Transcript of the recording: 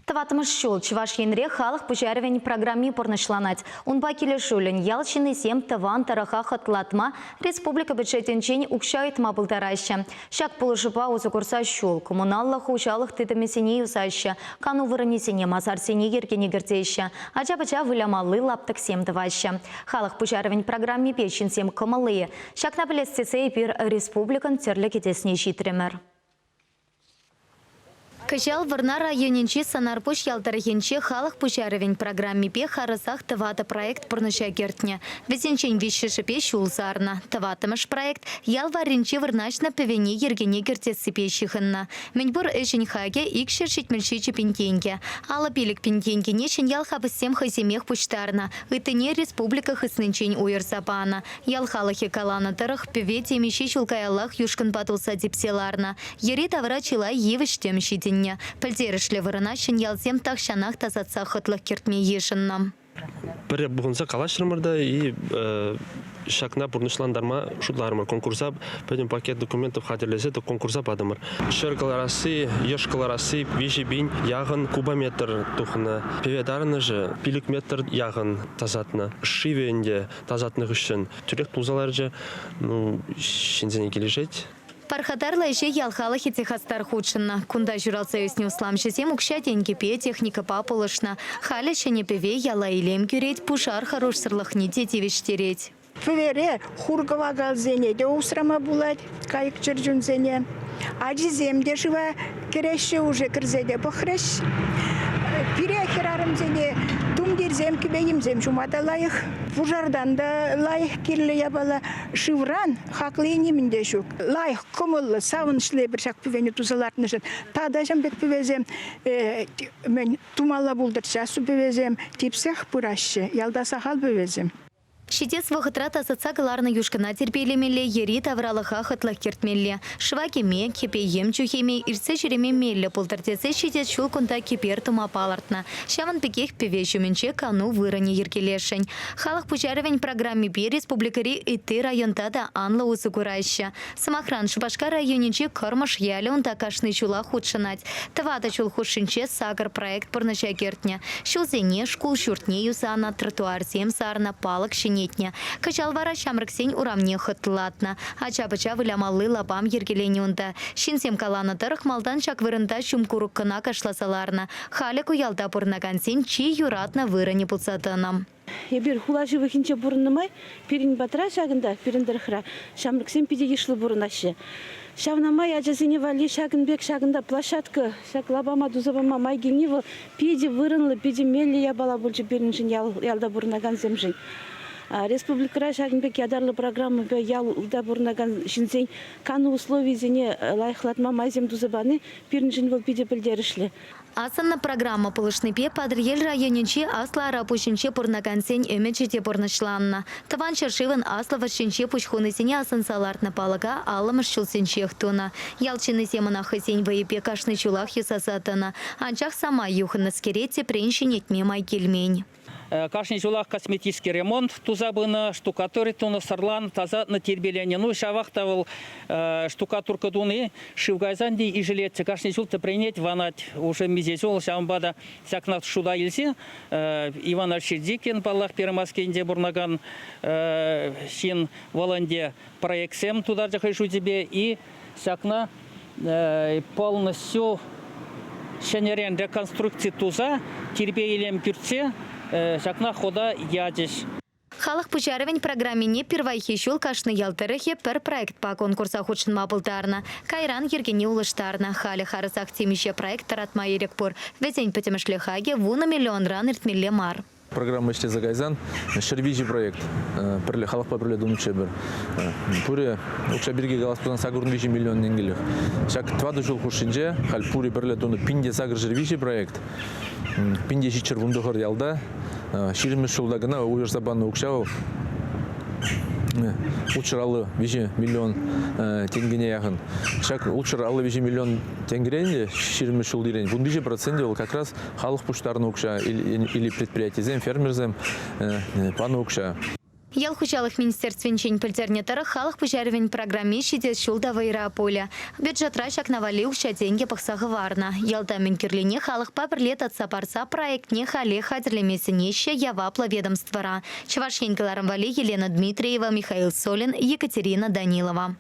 Тӑваттӑмӗш ҫул Чӑваш Енре халӑх пуҫарӑвӗн программи пурнӑҫланать. Унпа килӗшӳллӗн ял ҫыннисем тӑван тӑрӑха хӑтлатма республика бюджетӗнчен укҫа ыйтма пултараҫҫӗ. Ҫак пулӑшупа усӑ курса ҫул, коммуналлӑ хуҫалӑх тытӑмӗсене юсаҫҫӗ, кану вырӑнӗсене, масарсене йӗркене кӗртеҫҫӗ, ача-пӑча вылямалли лаптӑксем тӑваҫҫӗ. Халӑх пуҫарӑвӗн программипе ҫынсем кӑмӑллӑ-и? Ҫакна пӗлес тесе эпир республикӑн тӗрлӗ кӗтесне ҫитрӗмӗр. Кӑҫал Вӑрнар районӗнчи Санарпуҫ ял тӑрӑхӗнче халӑх пуҫарӑвӗн программипе харӑсах тӑватӑ проект пурнӑҫа кӗртнӗ. Вӗсенчен виҫҫӗшӗпе ҫул сарнӑ. Тӑваттӑмӗш проект ял варринче вырнаҫнӑ пӗвене йӗркене кӗртессипе ҫыхӑннӑ. Мӗнпур ӗҫӗн хакӗ 277 пин тенкӗ. 55 пин тенкӗне Ҫӗньял хапӑссем хӑйсемех пуҫтарнӑ, ыттине республика хыснинчен уйӑрса панӑ. Ял халӑхӗ каланӑ тӑрӑх, пӗве темиҫе ҫул каяллах юшкӑнпа тулса типсе ларнӑ. Йӗри-тавра чылай йывӑҫ-тӗм ҫитӗннӗ. Пӗлтерӗшлӗ вырӑна ҫӗньялсем тахҫанах тасатса хӑтлӑх кӗртме йышӑннӑ. Пӗрре пухӑнса калаҫрӑмӑр та и ҫакна пурнӑҫлантарма шутларӑмӑр. Конкурса пӗтӗм пакет документов хатӗрлесе конкурса патӑмӑр. Ҫӗр кӑларасси, йӑш кӑларасси 3000 яхӑн кубометр тухнӑ. Пӗве тарӑнӑшӗ 5 метр яхӑн тасатнӑ. Шывӗ ӗнтӗ тасатнӑ хыҫҫӑн тӳрех тулса ларчӗ. Ну, ҫынсене килӗшет. Пархатарлӑ ӗҫе ял халӑхӗ те хастар хутшӑннӑ. Кунта ҫуралса ӳснӗ усламҫӑсем укҫа-тенкӗпе, техникӑпа пулӑшнӑ. Халӗ ҫӗнӗ пӗве яла илем кӳрет, пушар хӑрушсӑрлӑхне те тивӗҫтерет. Пӗвере хур-кӑвакалсене те усрама пулать, кайӑк чӗрчунсене. Ачисем те шыва кӗреҫҫӗ, уже кӗрсе те пӑхрӗҫ. Пире, хӗрарӑмсене, тумтирсем, кӗпе-йӗмсем ҫума та лайӑх. Пушартан та лайӑх кирлӗ япала. Шывран хакли нимӗн те ҫук. Лайӑх, кӑмӑллӑ, савӑнӑҫлӑ эпир ҫак пӗвене туса лартнӑшӑн. Тата ҫавӑн пек пӗвесем мӗн тумалла пултӑрччӗ, аслӑ пӗвесем типсех пыраҫҫӗ. Ялта сахал пӗвесем. Ҫитес вӑхӑтра тасатса кӑларнӑ юшкӑна тирпейлемелле, йӗри-тавралӑха хӑтлӑх кӗртмелле. Шыва кӗме, кӗпе-йӗм чӳхеме, иртсе ҫӳреме меллӗ пултӑр тесе ҫитес ҫул кунта кӗпер тума палӑртнӑ. Ҫавӑн пекех пӗве ҫумӗнче кану вырӑнӗ йӗркелесшӗн. Халӑх пуҫарӑвӗн программипе республикӑри ытти районта та анлӑ усӑ кураҫҫӗ. Сӑмахран, Шупашкар районӗнчи Кӑрмӑш ялӗ унта кашни ҫулах хутшӑнать. Тӑватӑ ҫул хушшинче сакӑр проект пурнӑҫа кӗртнӗ. Ҫулсене, шкул ҫуртне юсанӑ, тротуарсем сарнӑ, палӑк ҫӗнетнӗ. Кӑҫал вара ҫамрӑксен урамне хӑтлӑлатнӑ. Ача-пӑча вылямалли лапам йӗркеленӗ унта. Ҫынсем каланӑ тӑрӑх, малтан ҫак вырӑнта ҫум курӑк кӑна кашласа ларнӑ. Халӗ ку ялта пурӑнакансен чи юратнӑ вырӑнӗ пулса тӑнӑ. Эпир хула ҫывӑхӗнче пурӑннӑ май пирӗн патра ҫакӑнта, пирӗн тӑрӑхра, ҫамрӑксем питӗ йышлӑ пурӑнаҫҫӗ. Ҫавна май ачасене валли ҫакӑн пек ҫакӑнта площадка, ҫак лапама туса пама май килни вӑл питӗ вырӑнлӑ, питӗ меллӗ япала пулчӗ пирӗншӗн, ялта пурӑнакансемшӗн. Республикӑра ҫакӑн пек ятарлӑ программӑпа ялта пурӑнакан ҫынсен кану условийӗсене лайӑхлатма майсем туса пани пирӗншӗн вӑл питӗ пӗлтерӗшлӗ. Асӑннӑ программа пулӑшнипе Патӑрьел районӗнчи Аслӑ Арапуҫӗнче пурӑнакансен ӗмӗчӗ те пурнӑҫланнӑ. Тӑван ҫӗршывӑн Аслӑ вӑрҫинче пуҫ хунисене асӑнса лартнӑ палӑка аллӑмӗш ҫулсенчех тунӑ. Ял ҫыннисем ӑна хӑйсен вӑйӗпе кашни ҫулах юсаса тӑнӑ. Анчах самай юхӑннӑскере тӗпрен ҫӗнетме май килмен. Кашни ҫулах косметический ремонт туса пынӑ, штукатурить тунӑ, сӑрланӑ, тасатнӑ, тирпейленӗ. Ну, ҫавах та вӑл штукатурка туни шыв кайсан те ишӗлетчӗ. Кашни ҫул тӗпренет, ванать уже миҫе ҫул. Ҫавӑнпа та ҫакна шута илсе Иван Альшидикин, паллах, Пермаскинче пурӑнакан ҫын, вӑл ӗнтӗ проектсем тутарчӗ хӑй шучӗпе и ҫакна полностью ҫӗнӗрен реконструкци туса тирпей-илем кӳртсе ҫакна хода ячӗҫ. Халӑх пуҫарӑвӗн программине пирвайхи ҫул кашни ял тӑрӑхӗ пӗр проектпа конкурса хутшӑнма пултарнӑ. Кайран йӗркене улӑштарнӑ. Халӗ харӑсах темиҫе проект тӑратма ирӗк пур. Вӗсен пӗтӗмӗшле хакӗ вунӑ миллионран иртмелле мар. Программа ӗҫлесе кайсан 103 проект пӗрле халӑхпа пӗрле тунӑччӗ эпир. Пурӗ укҫа пирки калас пулсан 83 миллион тенкӗлӗх. Ҫак тӑватӑ ҫул хушшинче халь пурӗ пӗрле тунӑ 1803 проект, 1719 ялта 20 ҫулта кӑна уйӑрса панӑ укҫа вӑл 653 миллион тенкӗне яхӑн. Ҫак 653 миллион тенкӗрен те 20 ҫултирен 13 проценчӗ вӑл как раз халӑх пуҫтарнӑ укҫа или предприятисем, фермерсем панӑ укҫа. Ял хуҫалӑх министерствинчен пӗлтернӗ тӑрӑх, халӑх пуҫарӑвӗн программи ҫитес ҫул та вӑйра пулӗ. Бюджетра ҫакна валли укҫа-тенкӗ пӑхса хӑварнӑ. Ялта мӗн кирлине халӑхпа пӗрле татса парса проектне халех хатӗрлеме сӗнеҫҫӗ яваплӑ ведомствӑра. Чӑваш Ен кӑларӑм валли Елена Дмитриева, Михаил Солин, Екатерина Данилова.